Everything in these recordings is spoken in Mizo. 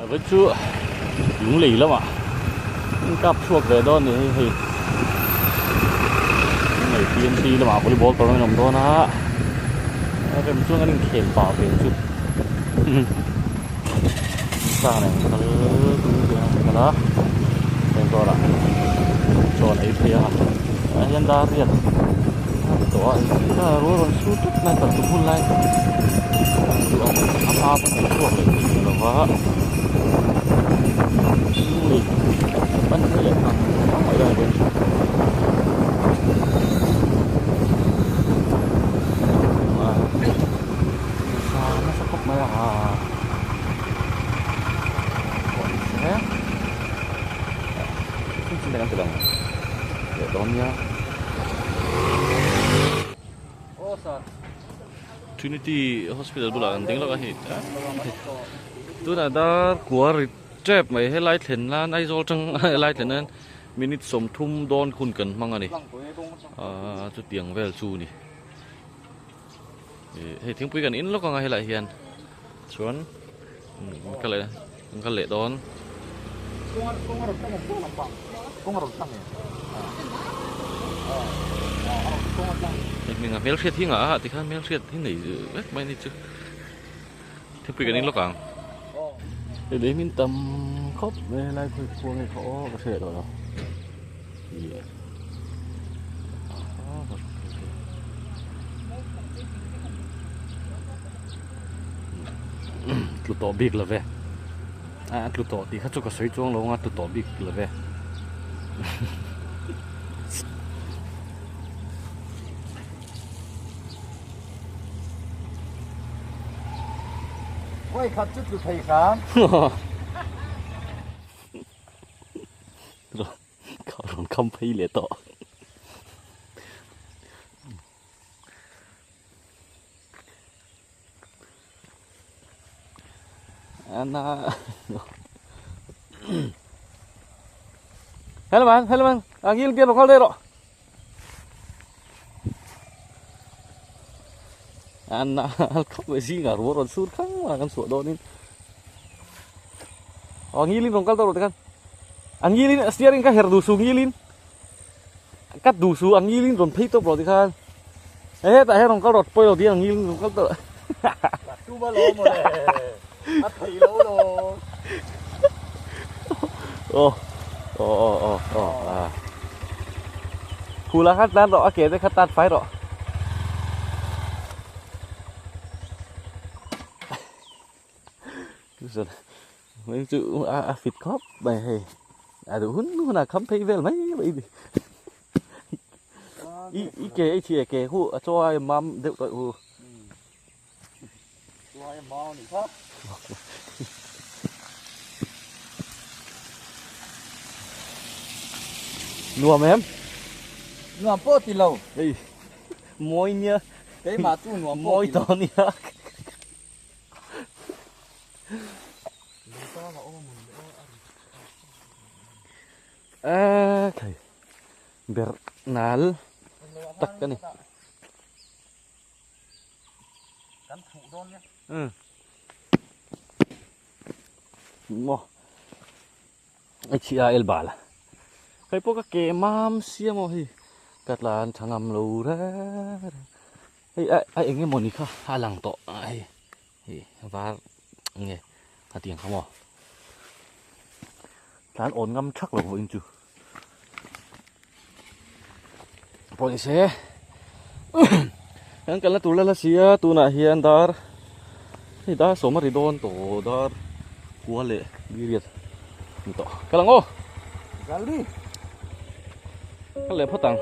Vai chu lunglei lamah an kap chhuak ve dawn a ni hei hei lunglei T M C lamah volleyball tournament a awm dawn a a rem chuan an inkhel pah ve chu sa nen kal an kal a heng dawrah chaw an ei phei a ah hian dar riat a ni tawh a rual rawn sur tlat mai kal tum hun lai duh ang a hma pawh kan chhuak leh thei ta lova lui pan phei leh ang ang mai dawn chuan a nasa khawp mai a Trinity Hospital bulah kan ding lawk a hei tunah dar kua ri tep mai helai thlen nan Aizawl tang helai thlen nan minute 30 dawn hun kan hmang a ni ah chutiang vel chu ni hei thingpui kan in lawk anga helai hian chuan ka leh kan kal leh dawn hei hming a hmelhriat hi ngah a tikhan hmelhriat hi nei vek mai a ni chu thingpui kan in lawk ang hei lei hmin tam khawp mai helai khawi khua nge kha aw ka hriat tawh lo. Tlu tawh bik lo ve a tlu tawh tih kha chu ka sawi chuang lo ang a tlu tawh bik lo ve Khawi khat chu tlu thei hram. Ka rawn kham phei leh tawh. Ana Hello man, hello man. Angil ke rokal dei ro. Ana khop mai zinga ro ron sur khang ma kan suah dawnin. Angilin rong kal tawh rawh tikhan. Angilin steering ka her duh su ngilin. Cut duh su angilin rawn phei tawp rawh tikhan. E hetah hian rawn kal rawh pawi lo tiin angilin rawn kal tawh. Tum a lawm mawle. A thei lo lo. Aw aw aw aw aw a. Phula kha tan rawh a ke te kha tan fai rawh. Mai chu a fit khawp mai hei a duh hun hun a kham phei vel mai mai ni i i ke i thia ke hu a chaw ai mam deuh tawih hu chaw ai mau ni kha nuam em nuam pawh ti lo hei mawi nia keimah chu nuam pawh ti lo mawi tawh nia A thei ber nal tak a ni. Kan phuh dawn nia. Um. Maw. Ai chi a el bal. Hei pawh ka ke mam sia maw hei. Ka tlan tha ngam lo re. Hei a a eng emaw ni kha a lang tawh a hei. Hei var nge a tiang kha maw. Tlan awn ngam thak lo vawiin chu. Pawh ni se kan kalna tur la la si a tunah hian dar hei dar sawm a ri dawn tawh dar kua leh biriat ni tawh kal ang aw Galli kal leh phawt ang.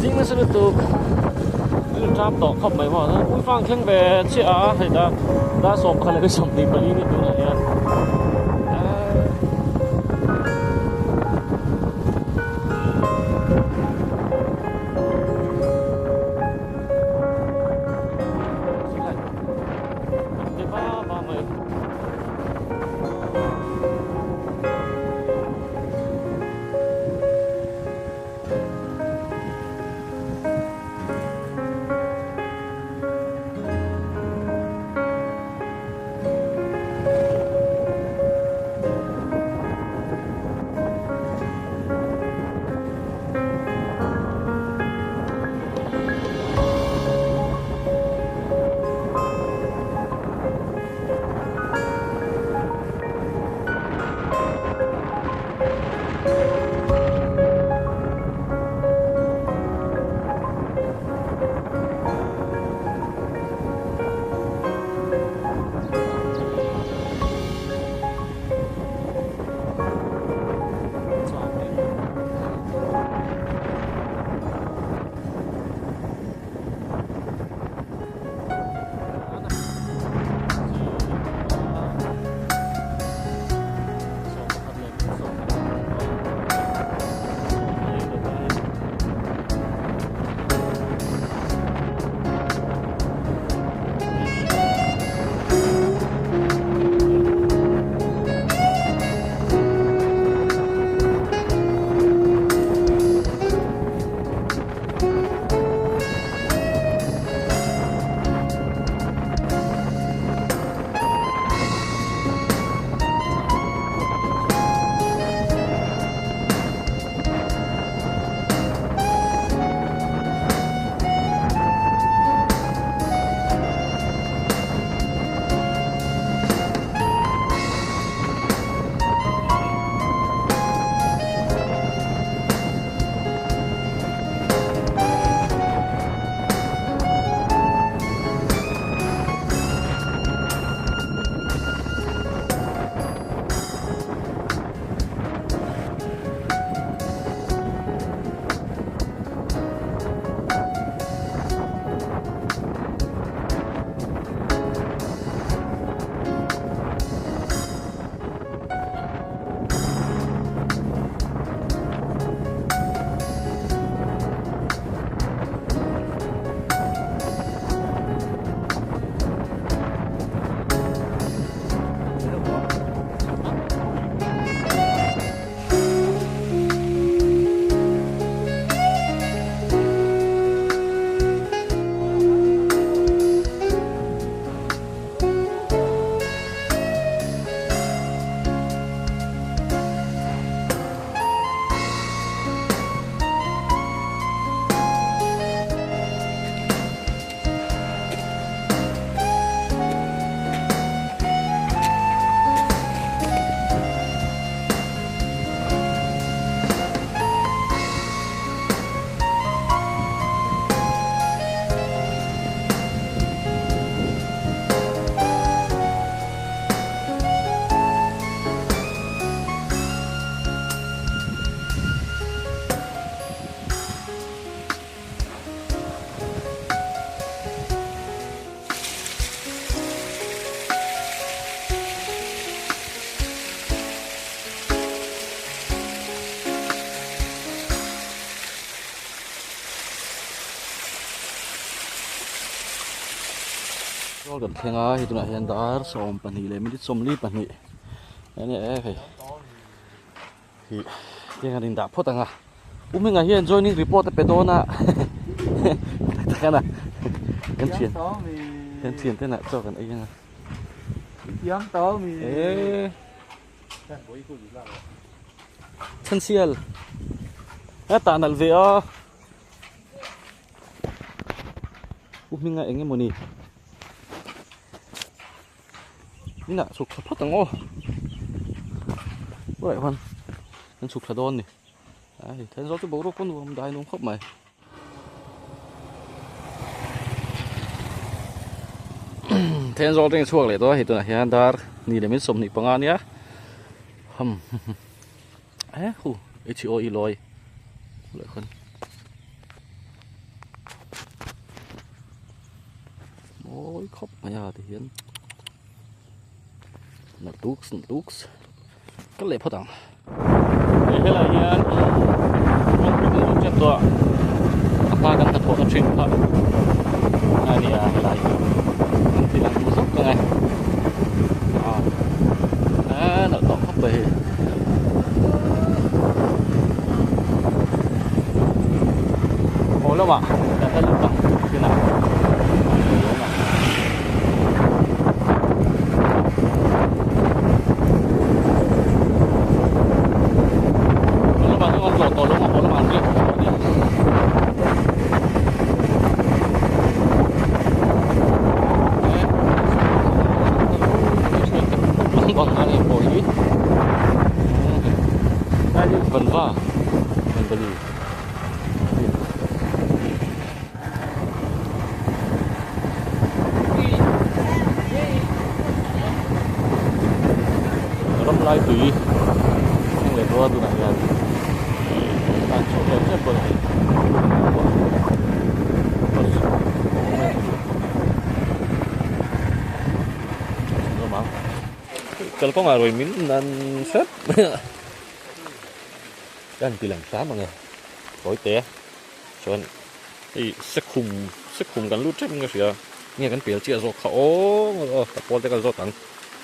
Zing nasa lutuk in tap tawh khawp mai maw ui fang thleng ve chiah a hei ta dar 11 leh 24 ni tunah hian. Thenzawl kan thleng a hei tunah hian dar 12 leh minute 42 ania e hei hi tiang an indah phawt ang a u hmingah hian joining report a pe dawn a tak tak ana kan thian kan thian te nah chaw kan ei ang a e chhansial a tah nalh ve a. U hminga eng emaw ni inah chhuk thla phawt ang aw uaih huan kan chhuk thla dawn ni a hei Thenzawl chu boruak pawh nuam dai nuam khawp mai. Thenzawl atangin chhuak leh tawh a hei tunah hian dar ni leh min 25 ania ham eh hu h o e lawi leh khan mawi khawp mai a ti hian nalh tuk nalh tuk kal leh phawt ang hei helai hian kawngpui kan awm tep tawh a a hma kan hnathawhna thin kha a ni a helai hi kan ti lang hmu zawk ang e a nalh tawh khawp mai hei. Haw lamah kan la lut ang thin a Haw lamah chuan kan tlawh tawh lo ang a haw lamah an riak tawh a nia. Ram lai tui thleng leh tawh a tunah hian tan chhuak leh tep pawh a ni. Kalkawngah rawi min nan hrep mai a ka han ti lang hram ang e tawi te chuan hei sekhum sekhum kan lut tep in ka hria nge kan pel chiah zawk kha aw ka pawl te ka zawt ang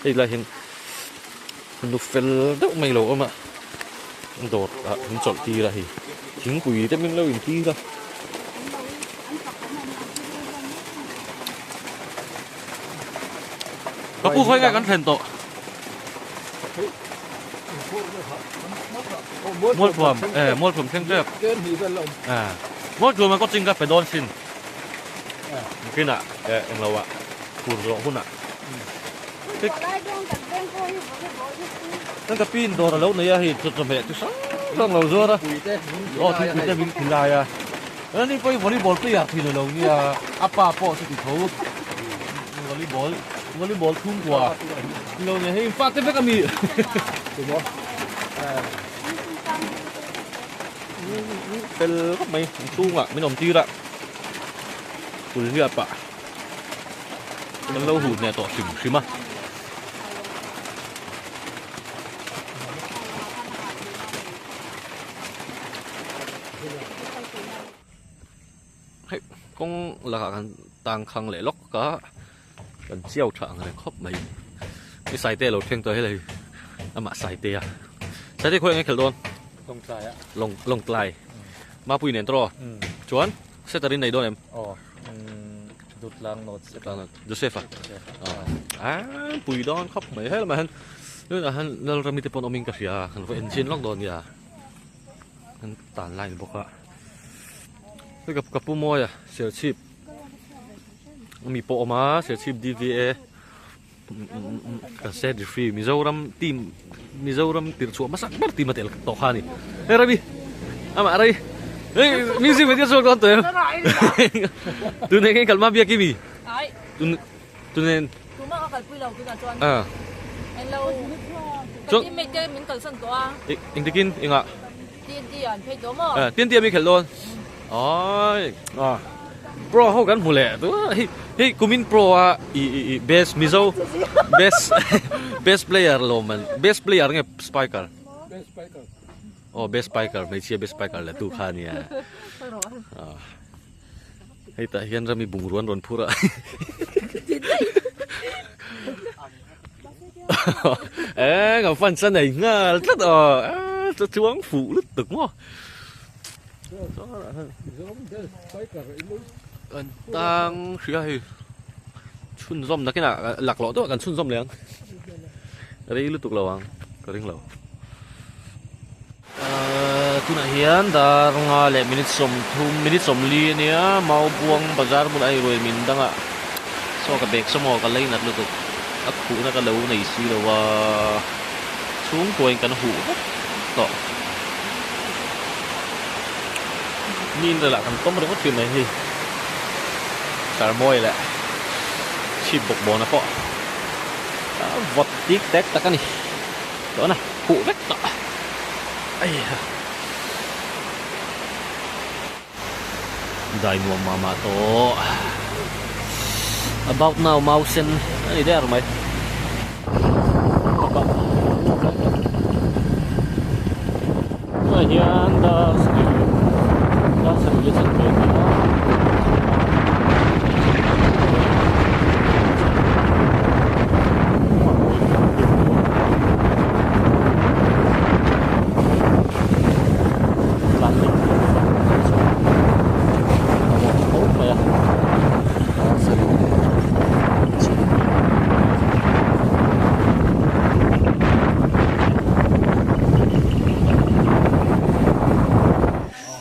hei lai hian nu fel deuh mai lo awm a dawr ah min chawlh tir a hei thingpui te min lo in tir a. Ka pu khawi nge kan thlen tawh? Mualthuam eh Mualthuam thleng tep. Eh Mualthuam a coaching ka pe dawn sin. Nakinah eh englo ah fur zawh hunah. Kan ka pin dawr a lo nei a hei chawhmeh chi hrang hrang lo zuar a. Aw thingpui te min khilai a. Ani pawh hi volleyball player thin a lo nia a pa pawh chuti tho volleyball volleyball chhungkua a lo nia hei fate vek a mi fel khawp mai inchhungah min awm tir a kulhliap ah kan lo huh hneh tawh hrim hrim a. Hei kawng lakah kan tang khang leh lawk a kan chiau tha ang reng khawp mai ni saite a lo thleng tawh helai amah saite a saite khawi enge khelh dawn lawngtlai a lawng lawngtlai mapui nen tawh chuan setter in nei dawn em aw dutlang note Joseph a a pui dawn khawp mai helmah hian tunah hian Lalrami te pawn awmin ka hria kan va en chin lawk dawn nia. An tan lai ni bawk a hei ka ka pu mawi a serchhip mi pawh a awm a serchhip D_V_A kan set referee Mizoram team Mizoram tirh chhuah hmasa ber team a tel tawh kha a ni hei Ravi amah rei hei music video chhuak dawn tawh em tun eng eng kalma biak i mi tun tun Tuma ka kalpui lo tunah chuan englo ka teammate te min kalsan tawh a. Engtikin engah? TNT ah an phei tawh maw? TNT ah mi khelh dawn. Ai ah pro ho kan hmu leh tu hei hei kumin pro a i i i best Mizo best best player lawm an best player nge spiker? Best spiker. Oh best spiker hmeichhia best spiker la tu kha ania. Ah. Hei tah hian rami bungrua an rawn phur a. Eng a fan sa nei nghal tlat aw a chuang fuh lutuk maw. Kan tang hria hei chhunzawm nakinah laklawh deuh ah kan chhunzawm leh ang rei lutuk lo ang ka ring lo. Tunah hian dar nga leh minute sawmthum minute sawmli a nia Maubuang bazar bulah hei ruai min dangah saw ka bag saw maw ka lei nat lutuk a khuhna ka lo nei si lo a chhungkuain kan huh vek tawh mi in relah kan tawm ringawt thin mai hei tarmawi leh chhip bawk bawna pawh a vawt tik tek tak a ni. Tawna huh vek tawh aiha dai nuam mah mah tawh about now mau sen a ni der mai tunah hian dar sarih dar sarih leh chanve a ni a.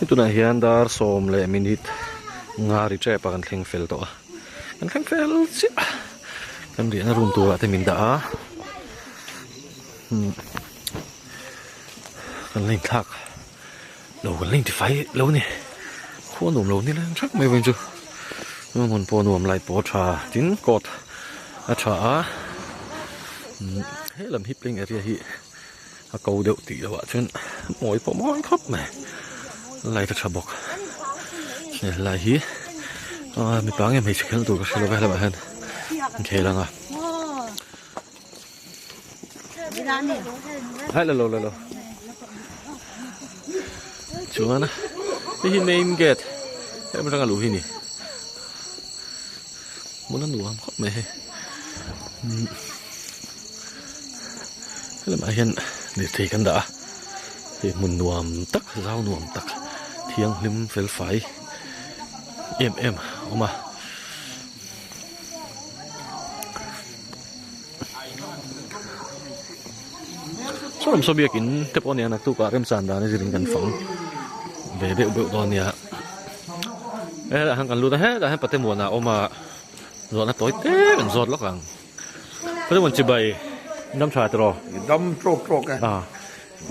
Tunah hian dar sawm leh minute nga ri tep a kan thleng fel tawh a kan thleng fel chiah kan riahna room turah te min dah a kan la inthlak lo kan la intifai lo a ni khua nuam lo ni leng thak mai vawiin chu hmun pawh nuam light pawh a tha tin coat a tha a helam hi playing area hi a ko deuh tih loh ah chuan mawi pawh mawi khawp mai light a tha bawk helai hi mipa nge hmeichhe khelh tur ka hre lo va helamah hian an khel ang a hai la lo la lo chuan hei hi main gate hemi atanga luh hi a ni hmun a nuam khawp mai hei. Helamah hian lirthei kan dah a hei hmun nuam tak zau nuam tak thianghlim fel fai em em a awm a. Saw lam saw biakin te pawh a nia naktuk ah remchan dan a zirin kan fang ve deuh deuh dawn a nia helaiah hian kan lut a hetah hian Patemuana a awm a. Zawhna tawi te kan zawt lawk ang. Patemuan chibai dam tha tiraw? Dam trawk trawk e. Ah.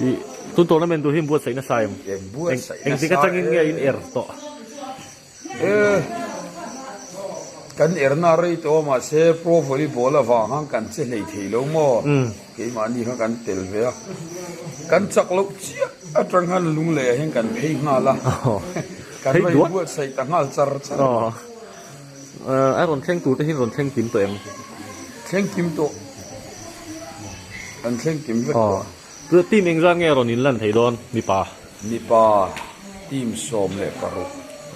I tun tournament tur hi in buatsaih nasa em? Buatsaih nasa. Engtik atangin nge in er tawh? E kan erna rei tawh a mahse pro volleyball avang khan kan che hlei thei lo maw? Keimahni kha kan tel ve a. Kan chak loh chiah atang khan lunglei ah hian kan phei nghal a. Kan va inbuatsaih ta nghal char char a. A rawn thleng tur te hi rawn thleng kim tawh em? Thleng kim tawh. An thleng kim vek tawh. Aw. Team engzat nge rawn inlan thei dawn mipa? Mipa team 16.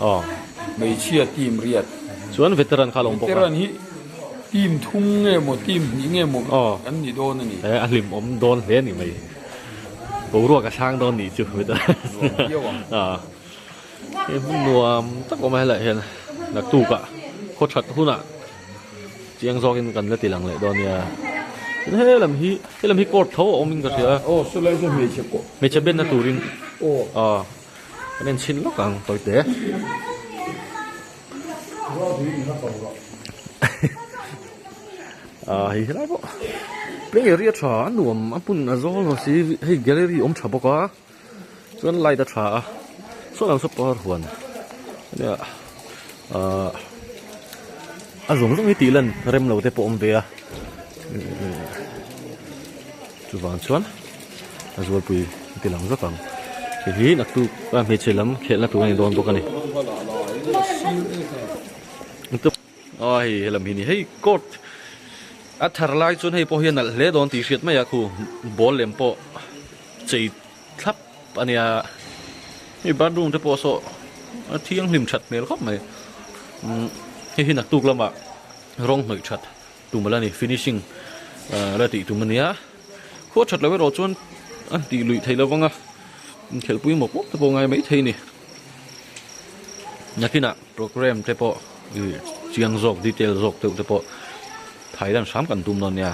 Aw. Hmeichhia team riat. Chuan veteran kha a lo awm bawk a. Veteran hi team thum nge maw team hnih nge maw kan ni dawn a ni. A hlimawm dawn hle a ni mai. Boruak a sang dawn nih chu veteran. Nuam viau ang. Aw. He hmun nuam tak awm a helaiah hian naktuk ah khaw that hunah chiang zawkin kan la ti lang leh dawn nia tin he lam hi he lam hi court tho a awm in ka hria a aw chulai chu hmeichhe pawh hmeichhe benna turin aw aw kan en chhin lawk ang tawi te ah hei helai pawh play area tha a nuam a hmun a zawl lo si hei gallery awm tha bawk a. Chuan light a tha a saw lam saw par huan ania ahh a zawng zawng hi tih lan rem lo te pawh awm ve a chuvang chuan a zualpui a ti lang zawk ang hei hi naktuk a hmeichhe lam khelhna tur a ni dawn bawk a ni aw hei helam hi ni hei court a thar lai chuan hei pawh hi a nalh hle dawn tih hriat mai a khu ball lem pawh. Chei thlap a nia hei bathroom te pawh saw a thianghlim that hmel khawp mai umm hei hi naktuk lamah rawng hnawih that tum ala ni finishing. la tih tum a nia. Khua that loh erawh chuan an tih luih theih lovang a, inkhelhpui mawp mawp te pawh ngai mai thei a ni. Nakinah programme te pawh ih chiang zawk detail zawk deuh te pawh thai lan hram kan tum dawn nia.